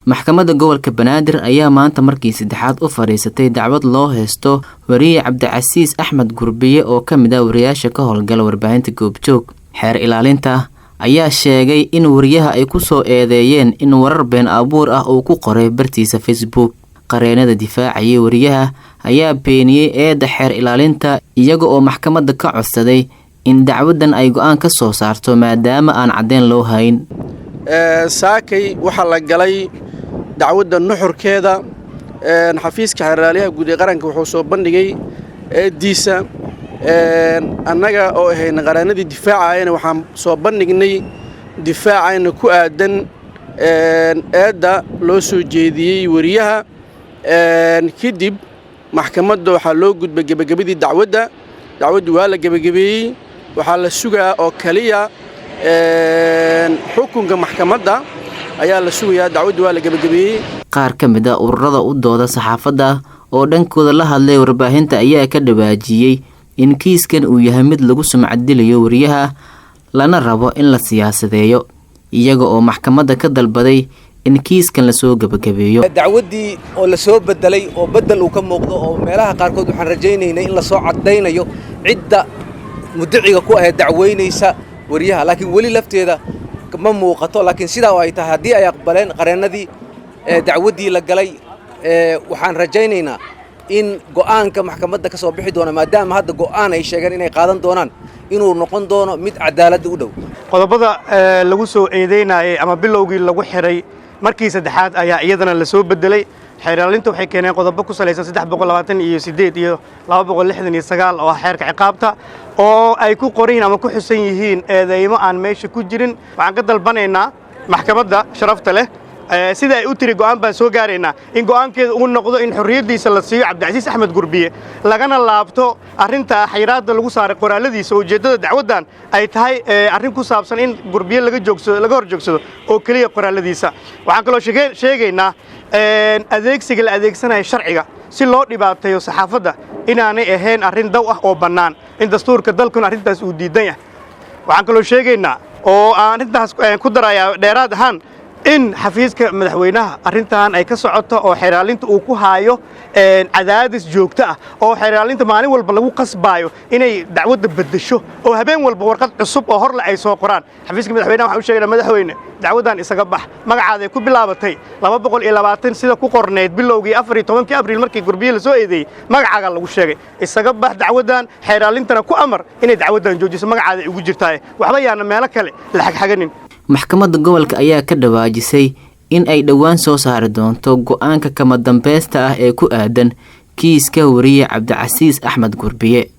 Maxkamadda Gobolka Banaadir ayaa maanta markii saddexaad u fadhiisatay dacwad loo haysto wariye Cabdicasiis Axmed Gurbiye oo ka mid ah wariyaasha ka howlgala warbaahinta Goobjoog. Xeer ilaalinta ayaa sheegay in wariyaha ay ku soo eedeeyeen in warar been abuur ah uu ku qoray bartiisa Facebook. Qareenada difaacayay wariyaha ayaa beeniyey eedda xeer ilaalinta, iyaga oo maxkamadda ka codsaday in dacwaddan ay go'aan ka soo saarto maadaama aan caddeyn loo hayn. Saakay waxaa la galay dacwadda nuxurkeeda. Xafiiska xeerlaaliyaha guud ee qaranka wuxuu soo bandhigay eeddiisa. Annaga oo ahayna qareenadii difaacayana waxaan soo bandhignay difaacayna ku aadan eedda loo soo jeediyey wariyaha. Kadib maxkamadda waxaa loo gudbay gebagabadii dacwadda. Dacwaddu waa la gebagabeeyey, waxaa la sugaa oo kaliya xukunka maxkamadda ayaa la sugayaa. Dacwaddu waa la gebagabeeyey. Qaar ka mid ah ururada u dooda saxaafadda oo dhankooda la hadlay warbaahinta ayaa ka dhawaajiyey in kiiskan uu yahay mid lagu sumcad dilayo wariyaha, lana rabo in la siyaasadeeyo, iyaga oo maxkamadda ka dalbaday in kiiskan lasoo gebagabeeyo. Dacwaddii oo la soo bedelay oo beddel uu ka muuqdo oo meelaha qaarkood waxaan rajaynaynay in lasoo caddaynayo cidda mudiciga ku ahayd dacweynaysa wariyaha, laakiin weli lafteeda ma muuqato. Laakiin sidaa oo ay tahay, haddii ay aqbaleen qareennadii dacwaddii la galay, waxaan rajaynaynaa in go'aanka maxkamadda ka soo bixi doona, maadaama hadda go'aan ay sheegeen inay qaadan doonaan, inuu noqon doono mid cadaaladda u dhow. Qodobada lagu soo eedeynayay ama bilowgii lagu xiray markii saddexaad ayaa iyadana la soo bedelay. Xeeraalinta waxay keeneen qodobo ku salaysan 328 iyo 269 oo ah xeerka ciqaabta, oo ay ku qoran yihiin ama ku xusan yihiin eedeymo aan meesha ku jirin. Waxaan ka dalbanaynaa maxkamadda sharafta leh, sida ay u tiri go'aan baan soo gaaraynaa, in go'aankeeda uu noqdo in xorriyaddiisa la siiyo Cabdicasiis Axmed Gurbiye, lagana laabto arrinta xayiraadda lagu saaray qoraalladiisa. Ujeeddada dacwaddan ay tahay arrin ku saabsan in Gurbiye laga joogsado, laga hor joogsado oo keliya qoraalladiisa. Waxaan kaloo sheegaynaa adeegsiga la adeegsanaya sharciga si loo dhibaateeyo saxaafadda inaanay ahayn arrin daw ah oo bannaan, in dastuurka dalkuna arrintaas uu diidan yahay. Waxaan kaloo sheegaynaa oo aan arrintaas ku darayaa dheeraad ahaan in xafiiska madaxweynaha arrintan ay ka socoto oo xeeraalinta uu ku haayo cadaadis joogto ah, oo xeeraalinta maalin walba lagu qasbaayo inay dacwadda beddesho oo habeen walba warqad cusub oo horle ay soo qoraan. Xafiiska madaxweynaha waxaan u sheegaynaa, madaxweyne, dacwaddan isaga bax. Magacaaday ku bilaabatay 220 sida ku qornayd bilowgii 14-kii Abriil markii Gurbiye la soo eedeeyey, magacaagaa lagu sheegay. Isaga bax dacwaddan, xeeraalintana ku amar inay dacwaddan joojiso. Magacaaday ugu jirtaaye, waxba yaana meelo kale la xagxaganin. Maxkamadda gobolka ayaa ka dhawaajisay in ay dhowaan soo saari doonto go'aanka kama dambaysta ah ee ku aadan kiiska wariye Cabdicasiis Axmed Gurbiye.